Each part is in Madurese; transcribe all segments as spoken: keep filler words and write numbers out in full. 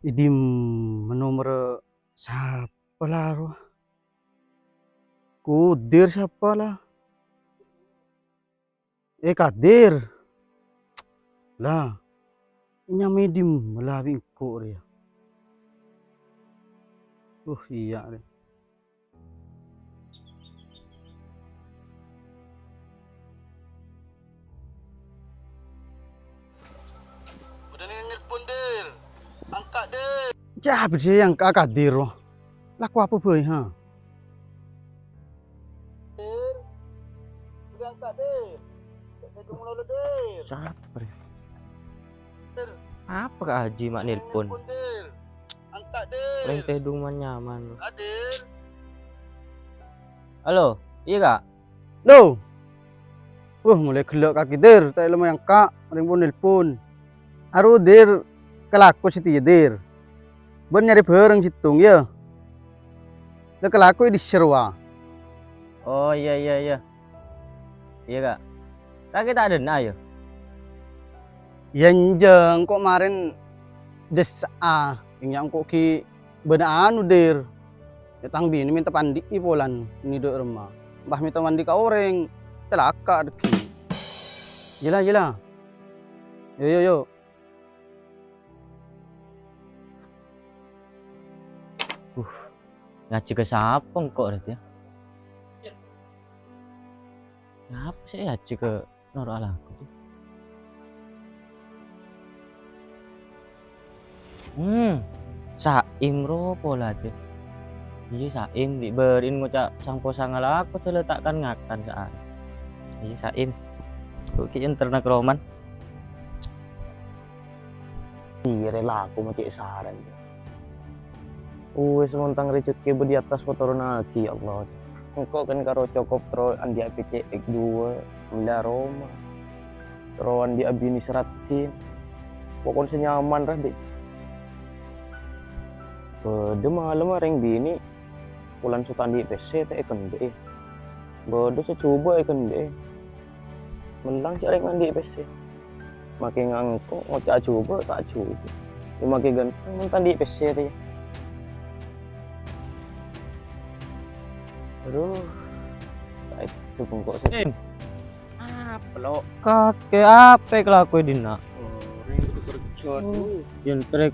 È dimma nomerra sapa la rowa? Kodir sapa la? Eh, Kadir. La, nyamaè è dimma la bi' engko' rèya? Uh, iyâ rè. Bâdâ nè nelpon, Dir. Angka', Dir. Sapa sè angka' Kadir, rowa? Lako apa bhâi, ha? Dir. Bâdâ angka', Dir. Cè' tèdung lolo, Dir. Sapa rè? Dir. Apa Ka' Haji ma' nelpon? Nelpon, Dir. Angka', Dir. Rèng tèdung man-nyaman. Angka', Dir. Halo, iyâ, Ka'? Lo. Wah, molaè ghellâ' kakè, Dir. Ta' èlem angka', rèng pon-nelpon. Arowa, Dir, kalako satèya, Dir. Bân nyarè bhâreng sèttong, yâ. La kalako è dissa' rowa. Oh, iyâ, iyâ, iyâ. Iyâ, Ka'. Kakè ta' dâ' enna', yâ? Yâ, enjâ', engko' marèn dessa'a. Kèng yâ engko' ghi' bâdâ anu, Dir. Yâ, tang binè mènta pandi'i polana nèdhâ' remma. Bâ mènta mandi ka orèng, calaka' dhâggi'. Jâ la, jâ la. Yo, yo, yo. Uh, ngajhi ka sapa engko' rèya? Ngapa sè èajhi ka noro' alako, Cè'? Hmm, Saim ro pola, Cè'. Iyâ, Saim, bi' bâri'na ngoca' sang-posang alako, Cè', la ta' kan-ngakan sa'at. Iyâ, Saim. Kok ghi' ènterra ka romana? Iyâ, rè lako ma' cè' saran. Uwis, mon tang rejhekkè bâdâ è attas patoronnaghi, ya Allah. Engko' kan karo cokop terro andi'â pècè' ek dua, mella roma. Terro andi'â binè sè raddhin. Pokokna sè nyaman, ra, Dik. Bâdâ malemma rèng binè', polana sè ta' andi' pèssè ta' èkendhâ'è. Bâdâ sè jhubâ' èkendhâ'è. Mentang cè' rèng andi' pèssè. Makè ngangko' ngoca' jhubâ' ta' jhubâ'. Yâ makè ghântheng mon ta' andi' pèssè rèya. Aduh. Ta' èdhâp engko' sè. Em. Apa, Lo'? Kakè apa kalako è dinna'? Oh, rèng kerja, oh, tuh. Yèn trèk.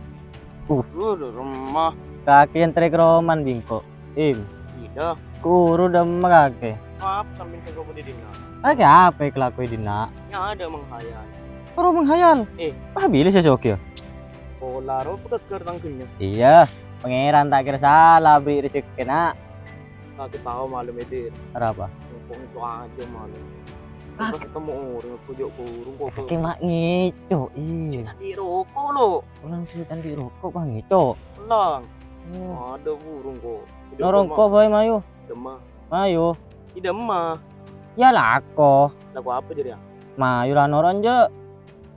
Uh. Lu, lu, remma. Kakè yèn trèk romana bi' engko'. Im. Iyâ. Kuru dâmma kakè. Maaf, sampèyan sengko' budi dinna'. Kakè apa kalako è dinna'? Yâ, adâ' menghayal. Kuru menghayal? Eh. Wah, bilâ sè soghi, yâ? Pola ro pagâggâr tang ghânyè. Iyâ, Pangèran ta' kèra sala bri' rejhekkè, Na'. Kakè tao malem, Dir. Arapa? Engko' ajâ malem. Kakè ketemu orèng, aku jhâ' burung kok. Kakè ma' ngèco', iyâ. Andi' roko', Lo'. Polana sè ta' andi' roko' pas ngèco'. Pelang. Oh. Adâ' burung kok. Noro' engko' bhâi, mayu. Dâmma. Mayu. È dâmma. Yâ lako. Lako apa jârèya? Mayu la noro' enjâ'.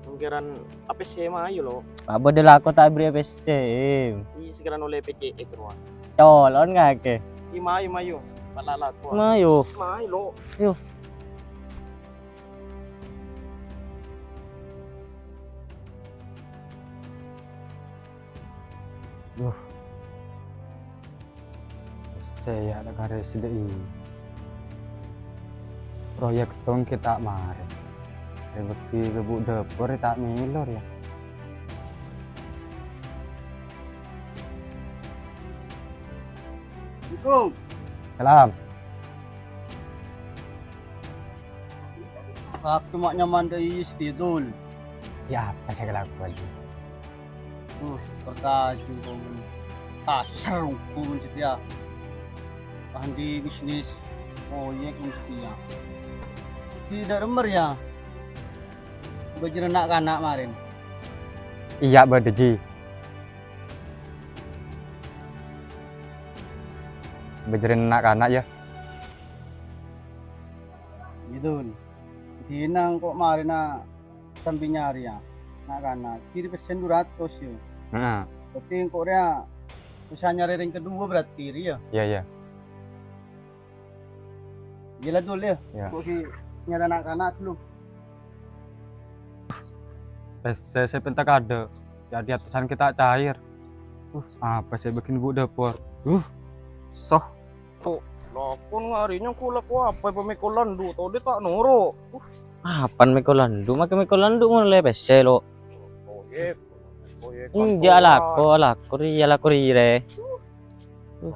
Pangèran A P C mayu, Lo'. Abâ' dâ' lako ta' èberri' A P C, Im. Iyâ, sakèra ollè pècè' è rowa. Colon kakè. Iyâ, mayu, mayu. Pala lako. Mayu. Mayu, Lo'. Yo. Duh. Sè yâ' la karè sè dâ' iyâ. Proyek tong kè ta' marè. Rèbâghi gabuk dâpor ta' mèlo rèya. Assalamualaikum. Salam. Kakè ma' nyaman dâ' iyâ satèya, Dul. Yâ, apa sè èkalako, Haji? Uh, perkajung kong. Kasar kong satèya. Pas andi' bisnis proyek kong satèya. Dâ' remma rèya. Bâjârân na'-kana' marèn. Iyâ, bâdâ, Ji. Bâjârân na'-kana', yâ. Gitu. Dinah engko' marèna sambi nyarè, yâ, na'-kana'. Kèra pèssèna du ratos, yâ. Heeh. Berarti engko' rèya bisa nyarè rèng kedua berarti, rèya? Iyâ, iyâ. Iyâ la, Dul, yâ. Iyâ. Engko' ghi' nyarè na'-kana' dulu. Pèssè sè pènta kadâ', jadi atasan kita cair. Uh, apa sè bâgiyân bu' dâpor? Uh, soh. Lakon ngarènyang kulâ ko apa pamèko landu' todâ ta' noro'. Uh. Apan mèko landu'? Make mèko landu' ngono lè pèssè, lo. Proyek, proyek. Enjâ' kantoran. Alako, alako rèya, alako rèya. Uh.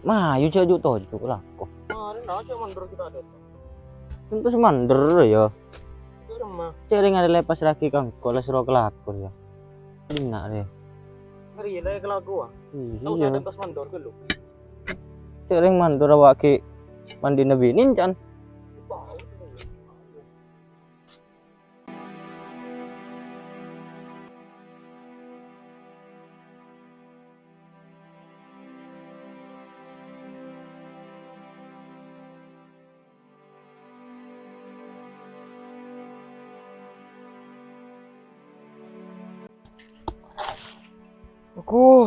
Mayu jhâ' ju'-toju' lako. Kemarin aja mandor kita ada. Tentu sè mandor ya. Itu rumah. Cè' rèng arè lè pas raghi kangko la soro kalako ya. Dina rè. Ngeri lè kalako ah. Iya. Tahu saya ada pas mandor dulu. Cè' rèng mandor awak ghi' mandina binèn can. Aku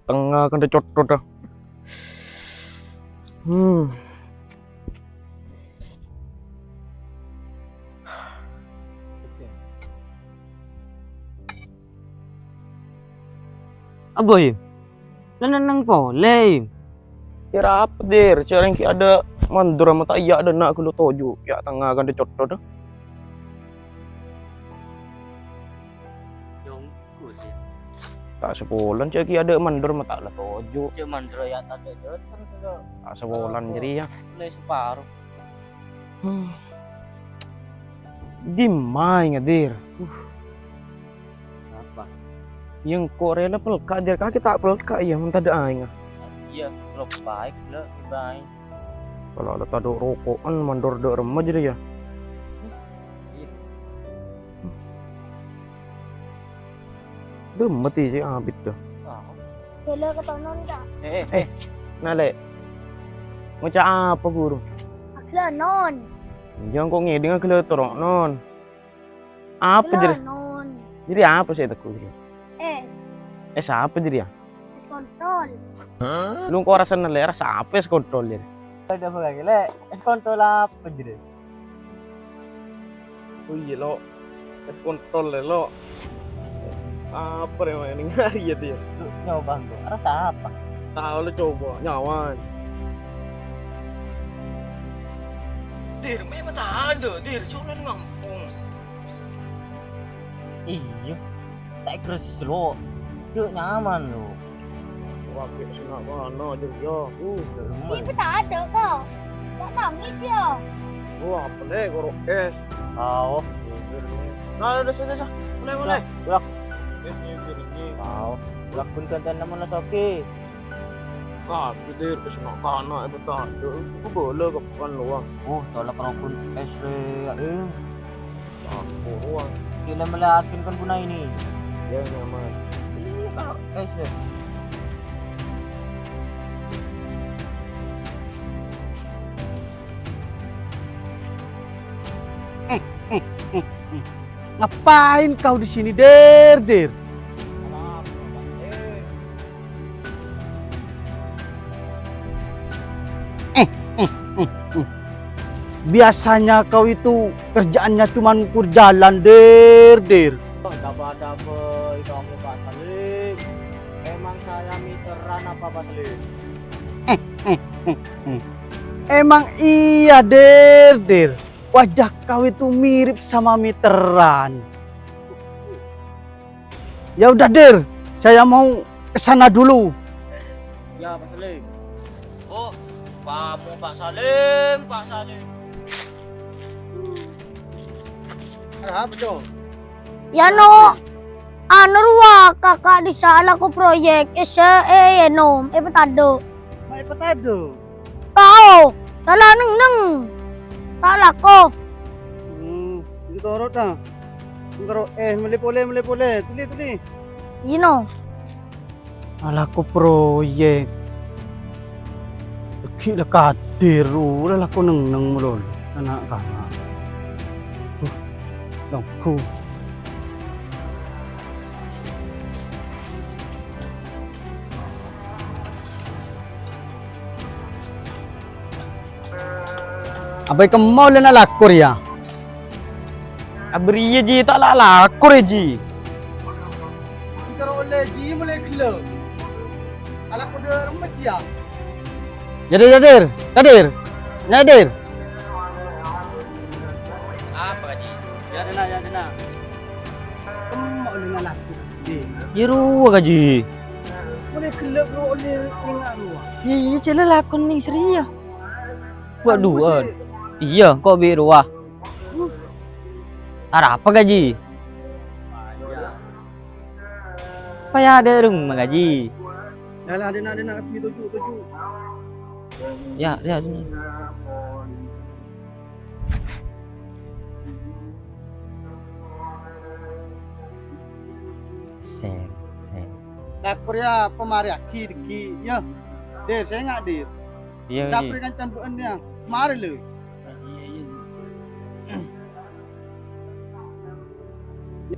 tengnga kantha cotthot, ah. Hmm. Abâ, Im. La neng-neng polè, Im. Kèra apa, Dir? Cè' rèng ghi' ada mandor ma' ta' iyâ ada na' ghâllu toju', yâ tengnga kantha cotthot, ah. Yong. Kusè. Ta' sapolana cè' ghi' ada mandor ma' ta' la toju'. Cè' mandor yâ tadâ' dâteng, Kak. Ta' sapolana jârèya. Lè saparo. Hmm. Dimma aèngnga, Dir? Uh. Apa? Yâ engko' rèya la pelka', Dir. Kakè ta' pelka', yâ, mon tadâ' aèngnga. Iyâ, loppa aèng, la, bâi. Kala la tadâ' roko'an mandor dâ' remma jârèya. Iyâ. Dâ' mati sè abit dâ. Ghellâ' katoron, Kak. Eh, eh, eh, Nalè'. Ngoca' apa, Guru? Aghellâ' non. Iyâ, engko' ngèdhing aghellâ' toro' non. Apa jârèya? Aghellâ' non. Jârèya apa sè ètegghu' jârèya? Es. Es apa jârèya? Es kontol. Lu engko' rasa nalè', rasa apa es kontol jârèya? Ada apa lagi, Lè'? Es kontol apa jârèya? Oh iyâ, Lo'. Es kontol, Lè', Lo'. Apa rè, ma' nèng arèya, Dir? Lu nyoba, engko'. Rasa apa? Tao, lu coba, nyaman. Dir, me' matadâ', Dir, jhughân ngampong. Iyâ, ta' ègressel, Lo'. Jhâ' nyaman, Lo'. Wah, kaè sè na'-kana' jârèya. Uh, jârèya. Iyâ, ta' adâ', kok. Kok nangis, yâ? Wah, apa lè, koro' es. Aoh. Nah, udah, udah, udah. Mulai, mulai. Lah, lah. Es, ini, ini, ini. Aoh. Lah, pun gantian nama Sogi. Kabeh, Dir, sè na'-kana' èpatadâ'. Engko' bâlâ kapan, Lo', Wang? Oh, colok rokon es rè, yâ, eh. Aku, Wang. Gila, melihatin kan punai ini. Ya, nyaman. Iya, kalau es, ya. Eh, eh, eh, eh. Ngapain kau di sini, Der, Der? Eh, eh, eh, eh. Biasanya kau itu kerjaannya cuma ngukur jalan, Der, Der. Dapa-dapa kamu, Pak Salim. Emang saya miteran apa, Pak Salim? Eh, eh, eh, eh. Emang iya, Der, Der. Wajah kau itu mirip sama miteran. Ya udah, Der, saya mau ke sana dulu. Ya, Pak Salim. Oh, kamu, Pak Salim, Pak Salim. Ada apa, Cong? Ya, no. Anu rowa, kaka' dissa' alako proyek, essa, eh, enom, eh, petado. Ma' petado? Tao, sala neng-neng. Ta' lako. Hmm, ini toro' ta? Engko', eh, mele pole, mele pole. Tuli, tuli. Ino. Alako proyek. Ghi' la kadir, ora lako neng-neng malolo. Ana'-kana'. Uh, longgu. Apa kemma ollèna lako rèya? Abâriyâ, Ji, ta' la-, lako rè, Ji. Engko' Lè, Ji, molaè ghellâ'. Alako dâ' remma, Ji, yâ. Yâ, Dir, yâ, Dir. Yâ, Dir. Yâ, Dir. Apa, Ji? Yâ, dâna, yâ, dâna. Kemma ollè ngalako, Ji. Yâ, rowa, Ji. Molaè ghellâ' rowa ollè nèng rowa. Iyâ, jhâ' la lakon nèng sè rèya. Wa' duwâ'ân. Iyâ, engko' bi' rowa. Arapa, Ji? Paya dâ' remma, Ji. Yâ, la, dâna, dâna, toju', toju'. Yâ, yâ, dâna. Sèng, sèng. Lako rèya pamarèyaghi, dhâggi', yâ. Dir, sènga', Dir. Iyâ, Ji. Saprè kancana bâ'na, yâ. Marè, lè. Iyâ, iyâ, iyâ.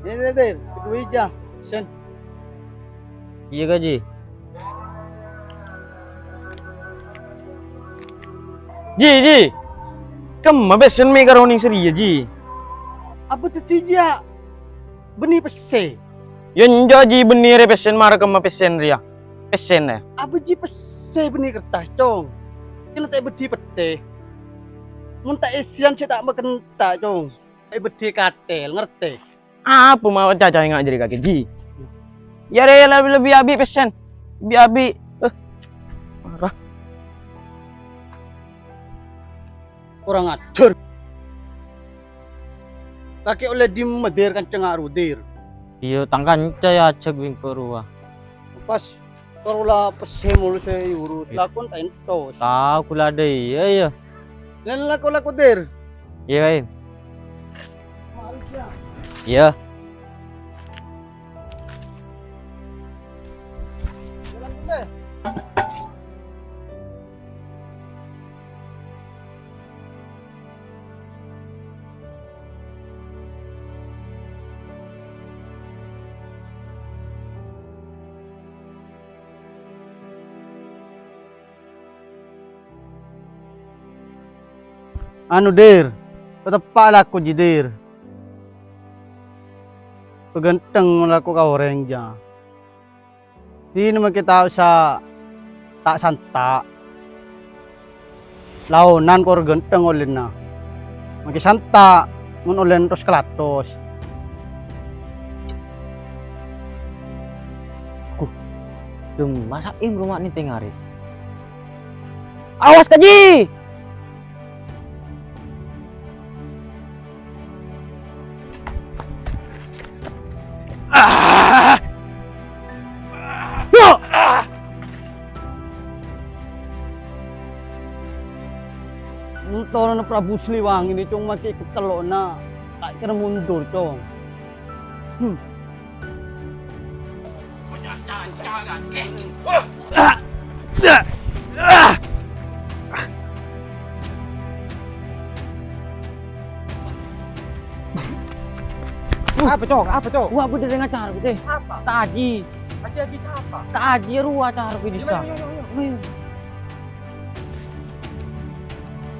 Iyâ, Dir, Dir. Kaduwâ, Ji. Sèn. Iyâ, Ji. Ji, Ji. Kemma pèssèna mè' karo nèng sè rèya, Ji? Apa dhâddhi, Ji, yâ? Bânnè pèssè? Yâ, enjâ', Ji, bânnè rè pèssèna, mara kemma pèssèna rèya. Pèssèna. Apa, Ji, pèssè bânnè kertas, Cong? Kèng ta' èbâddhi pettè. Mon ta' èssèyan sè ta' makenta', Cong. Èbâddhi katèl, ngartè? Apa ma' caca enga' jârèya kakè, Ji? Yâ, rè, lebbi, lebbi abi' pèssèna. Lebbi abi'. Eh, mara. Kurang ajar. Kakè ollè dimma, Dir, kanca nga' rowa, Dir? Iyâ, tang kanca, yâ, ajhâk bi' engko' rowa. Pas. Karo la pèssè molo sè èurus, lakon ta' entos. Tao, kaulâ dâ' iyâ, iyâ. Lan lako-lako, Dir. Iyâ, Kaè. Iyâ. Anu, Dir, pateppa' lako jiyâ, Dir. Paghântheng lako ka orèng, jâ. Dinah makè ta' osa ta' santa'. Laonan kor ghântheng ollèna. Makè santa' mon ollè entos kalatos. Ghu, dâmma Saim roma nèntèng arè. Awas, Kaji! Ah! Yo! Ah! Mon toronna Prabu Siliwangi nè, Cong, makè katello'na ta' kèra mundur, Cong. Hmm. Apa, Cong? Apa, Cong? Wah, aku dari ngacar, gitu. Apa? Taji. Taji, Taji siapa? Taji, rowa acara, gitu. Ayo, ayo, ayo, ayo. Ayo.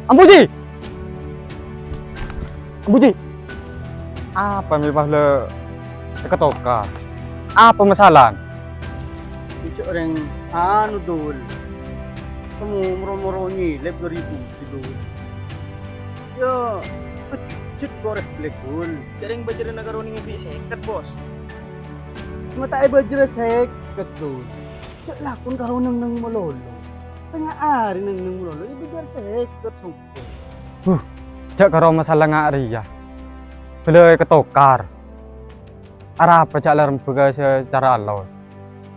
Ambuji! Ambuji! Apa mè' pas la èkatoka? Apa masalah? Cok orèng anu, Dul. Temu moro-moro nyèlèp dua ribu, Dul. Yo, pejjhit kok refleks, Dul. Jhâ' rèng bâjârânna karo nèng bi' sèket, Bos. Ma' ta' èbâjârâ sèket, Dul. Jhâ' lakon karo neng-neng malolo. Satengnga arè neng-neng malolo, èbâjâr sèket, songko. Huh, jhâ' karo masalah nga' rèya. Bâlâ èkatokar. Arapa jhâ' la rembhâghâ sacara allos.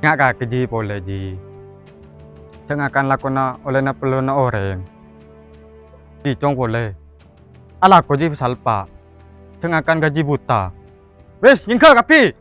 Nga' kakè, Ji, polè, Ji. Jhâ' ngakan lakona ollèna pelluna orèng. Ji, Cong, polè. Alako, Ji, pasalpa'. Jhâ' ngakan ghâji buta. Wis, nyèngghâ kabbhi!